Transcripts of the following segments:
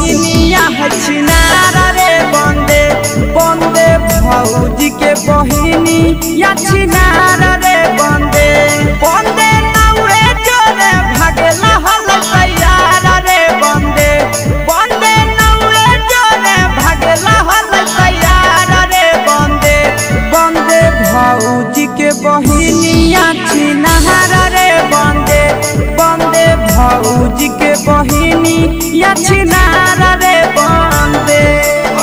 बहिनिया है छिनार रे बंदे बंदे भौजी के बहिनिया छिनार रे बंदे बंदे नाउए जोरे भागेला हल तैयार रे बंदे बंदे नाउए जोरे भागेला हल तैयार रे बंदे बंदे भौजी के बहिनिया छिनार रे बंदे बंदे भौजी के बहिनिया छिनार रे बंदे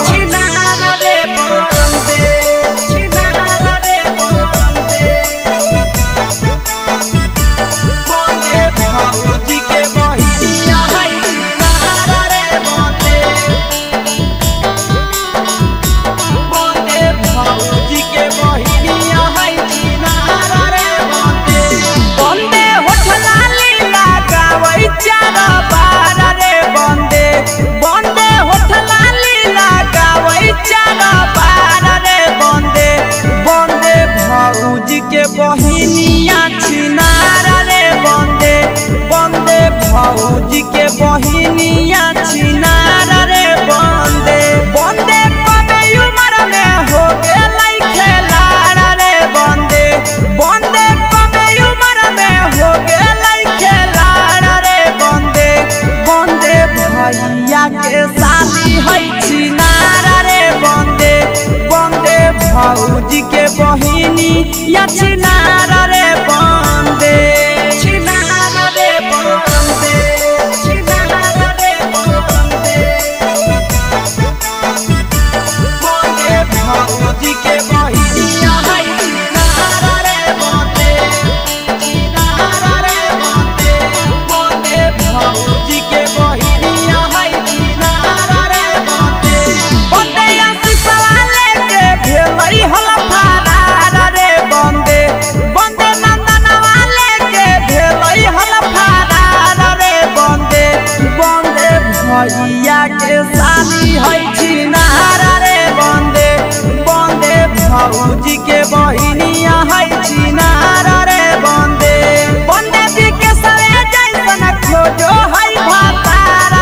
छिनार रे बंदे छिनार रे बंदे बंदे भौजी के बहिनिया छिनार रे बंदे बंदे भौजी के बहिनिया छिनार रे बंदे बंदे होठ लाली लगावै चार बार रे बंदे बंदे होठ लाली लगावै चार बार रे बंदे बंदे भौजी के बहिनिया छिनार रे बंदे बंदे भौजी के बहिनिया छिनार रे बंदे बंदे कमे उमर में हो गेलै खेलार रे बंदे बंदे कमे उमर में हो गेलै खेलार रे बंदे बंदे भैया के साली है छिनार रे बंदे बंदे भौजी के बहिनिया छिनार रे बंदे छिनार रे बंदे छिनार रे बंदे बंदे भौजी के बहिनिया छिनार रे बंदे छिनार रे बंदे बंदे भौजी के बहिनिया छिनार रे बंदे बंदे आशीषवा लेके भेलै हल फरार रे बंदे बंदे नंदनवा लेके भेलै हल फरार रे बंदे बंदे भैया के साली है छिनार रे बंदे बंदे भौजी के बहिनिया है छिनार रे बंदे बंदे बिकेशवे जैसन खोजो है भातार